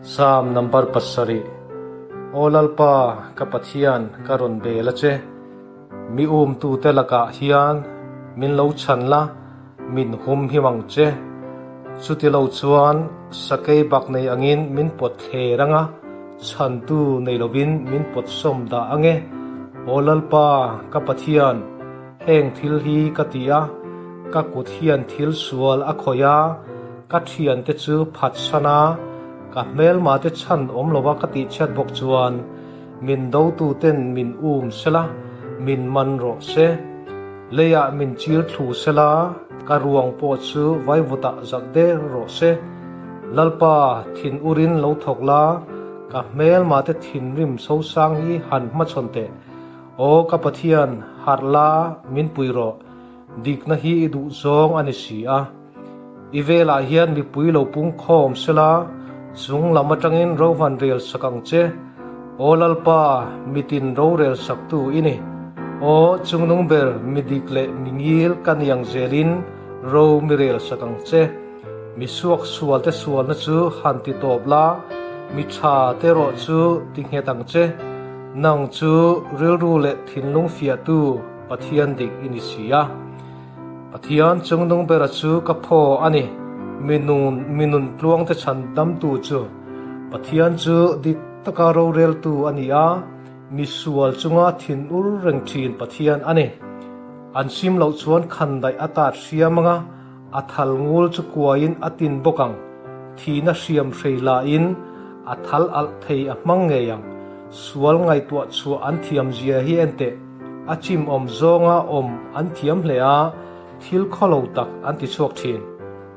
Psalm number pasarih, Aw Lalpa, ka Pathian, ka rawn bel a che. Mi umtute lakah hian min lo chhan la, min hum him ang che. Chuti lo chuan sakei bak nei angin min pawt thler ang a, chhantu nei lovin min pawt sawm dah ang e. Aw Lalpa, ka Pathian, heng thil hi ka ti a, ka kut hian thil sual a khawih a, ka thiante chu phatsan a, ka hmelmate chhan awm lova ka tihchhiat bawk chuan, Min dotuten min um sela, min man rawh se. Leiah min chil thlu sela, ka ruang pawh chu vaivutah zalh der rawh se. Lalpa, thin urin lo thawk la, ka hmelmate thinrim sosang hi han hmachhawn teh. Aw ka Pathian, harh la, min pui rawh. Dikna hi i duh zawng a ni si a. I velah hian mipui lo pung khawm sela, chung lam atangin ro han rel sak ang che. Aw Lalpa, mitin rorel saktu i ni. Aw chungnung ber, mi dik leh mi ngil ka ni ang zelin ro mi rel sak ang che. Mi suak sualte sualna chu han ti tawp la, mi tha te erawh chu ti nghet ang che. Nang chu rilru leh thinlung fiahtu Pathian dik i ni si a. Pathian chungnung bera chu ka phaw a ni, minun minun tluangte chhan damtu chu. Pathian chu dik taka roreltu a ni a, misual chunga thinur reng thin Pathian a ni. An sim loh chuan khandaih a tat hriam anga a thal ngul chu kuaiin a tin bawk ang. Thihna hriam hrei lahin a thal alh thei a hmang ngei ang. Sual ngaihtuah chhuah an thiam zia hi en teh. A chim awm zawnga awm an thiam hle a, thil khawlo tak an ti chhuak thin.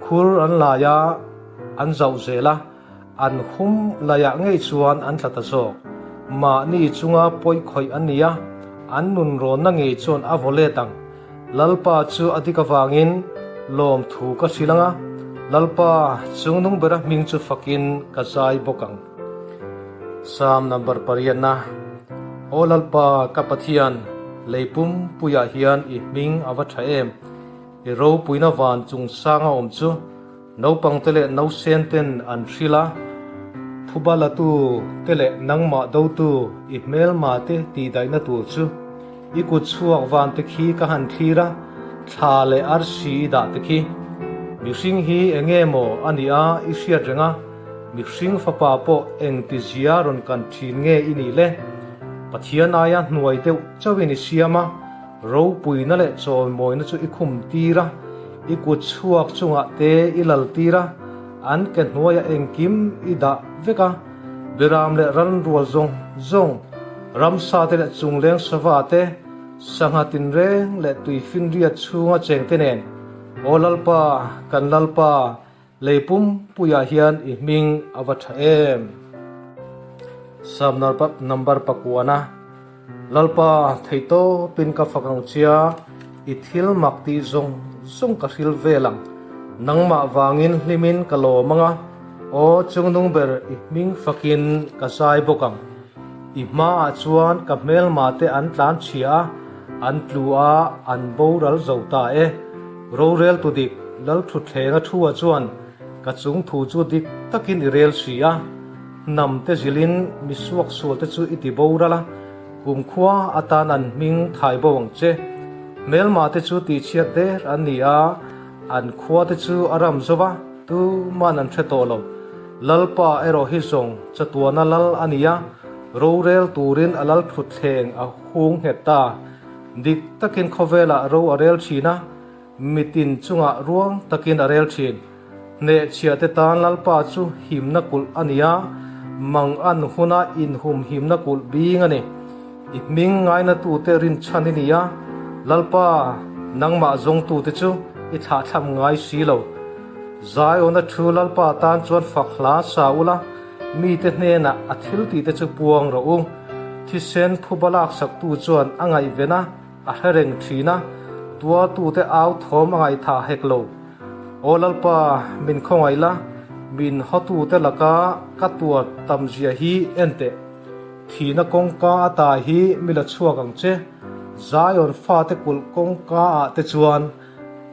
Khur an lai a, an zauh zel a, an hum laiah ngei chuan an tla ta zawk. Mahni chunga pawi khawih an ni a, an nunrawnna ngei chuan a vaw let ang. Lalpa chu a dik avangin lawmthu ka hrilh ang a, Lalpa chungnung bera hming chu fakin ka zai bawk ang. Psalm number pariatna, Aw Lalpa ka Pathian, lei pumpuiah hian i hming a va tha em! I ropuina van chung sanga awm chu naupangte leh nausen ten an hrilh a, phuba latu te leh nangmah dotu i hmelma te tihdaihna tur chu i kut chhuak van te khi ka han thlir a, thla leh arsi i dah te khi. Mihring hi enge maw a nih a i hriat reng a? Mihring fapa pawh engti zia rawn kan thin nge i nih le? Pathian aia hnuai deuh chauhin i siam a, ropuina leh chawimawina chu i khum tir a, i kut chhuak chungah te i lal tir a, an ke hnuaiah engkim i dah vek a, biram leh ranrual zawng zawng, ramsa te leh chungleng sava te, sangha tinreng leh tuifinriat chhunga chengte nen, Aw Lalpa, kan Lalpa, Lei pumpuiah hian i hming a va tha em? Psalm number pakuana, Lalpa, theitawpin ka fak ang chia, i thil mak tih zawng zawng ka hril vel ang. Nangmah vangin hlimin ka lawm ang a, aw chungnung ber i hming fakin ka zai bawk ang. I hmaah chuan ka hmelmate an tlan chhia a, an tlu a, an boral zo ta e. Roreltu dik Lalthutthlenga thua chuan ka chung thu chu dik takin i rel si a, hnam te zilhin mi suaksual te chu i ti boral a, kumkhua atan an hming thai bo ang che. Hmelma te chu tihchhiat der an ni a, an khua te chu a ram zo va, tuman an hre tawh lo. Lalpa erawh hi zawng chatuana lal a ni a, rorel turin a Lalthutthleng a hung nghet ta. Dik takin khawvelah ro a rel thin a, mitin chungah ruang takin a rel thin. Hnehchhiahte tan Lalpa chu himna kulh a ni a, mang an huna inhum himna kulh bing a ni. I hming ngainatute rinchhan i ni a, Lalpa, nangmah zawngtute chu i thlahthlam ngai si lo. Zion-a thu Lalpa tan chuan fak hla sa ula, Mite hnenah a thiltihte chu puang rawh u. Thisen phuba laksaktu chuan a ngaihven a, a hre reng thin a, tuartute au thawm a ngaihthah hek lo. Aw Lalpa, min khawngaih la, min hawtute laka ka tuar tamzia hi en teh. Thihna kawngka ata hi mi la chhuak ang che, Zion fate kulh kawngka ah te chuan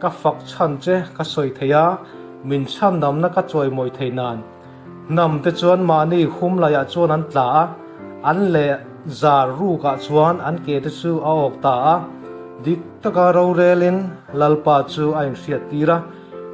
ka fak chhan che ka sawi thei a, min chhandamna ka chawimawi thei nan. Hnam te chuan mahni hum laiah chuan an tla a, an leh zar rukah chuan an ke te chu a awk ta a. Dik taka rorelin Lalpa chu a inhriat tir a,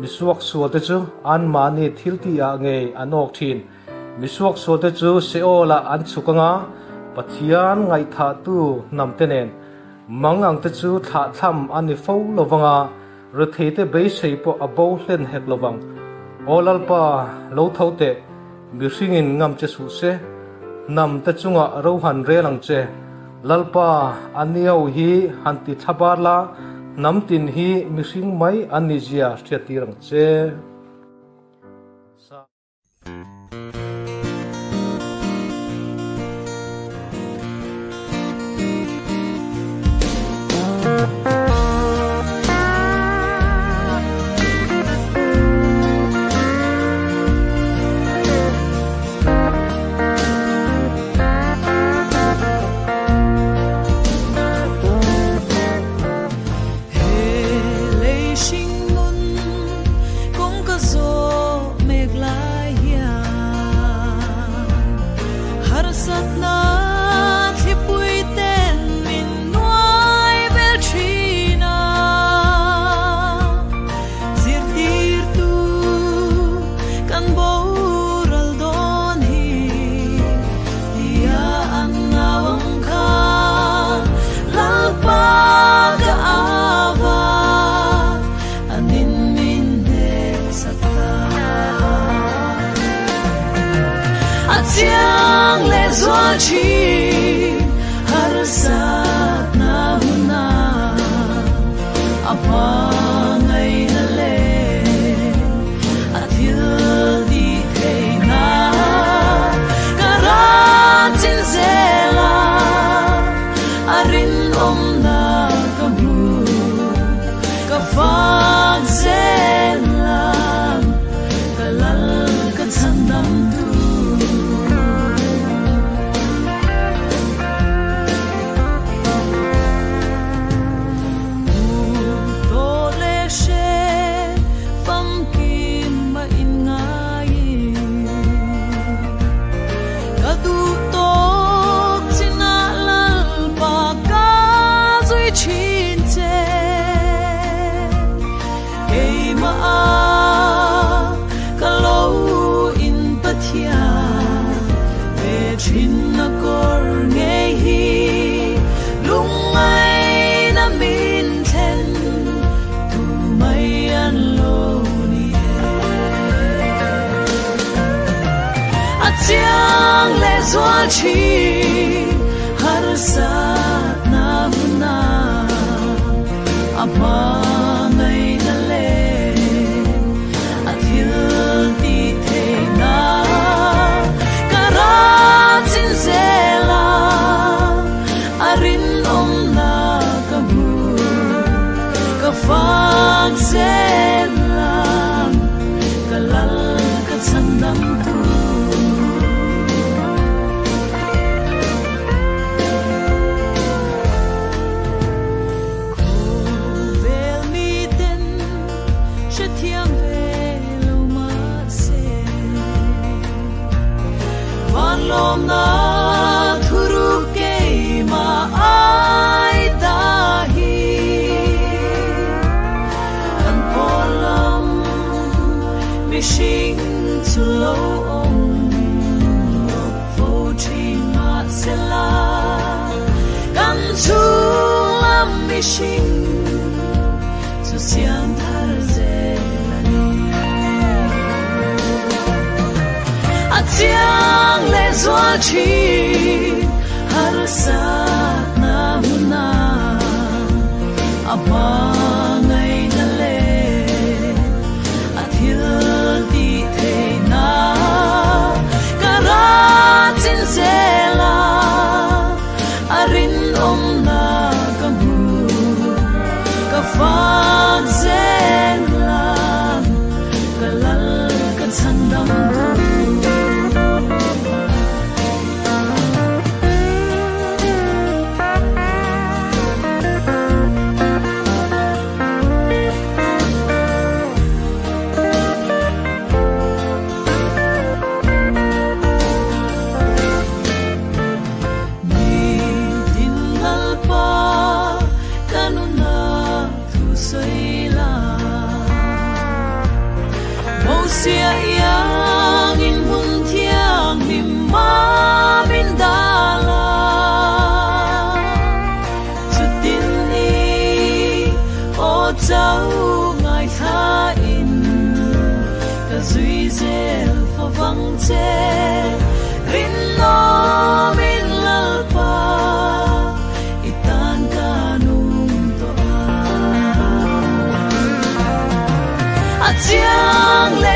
misuak sual te chu anmahni thiltih ah ngei an awk thin. Misuak sual te chu Seol ah an chhuk anga, Pathian ngaihthahtu hnam te nen mang ang te chu thlahthlam a ni fo lovang a, Retheite beisei pawh a bo hlen hek lovang. Aw Lalpa, lo tho teh, mihringin ngam che suh se, hnam te chungah ro han rel ang che. Lalpa, a niau hi han ti thla bar la, hnam tin hi mihring mai an nih zia hriattir ang che.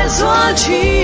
zual thin.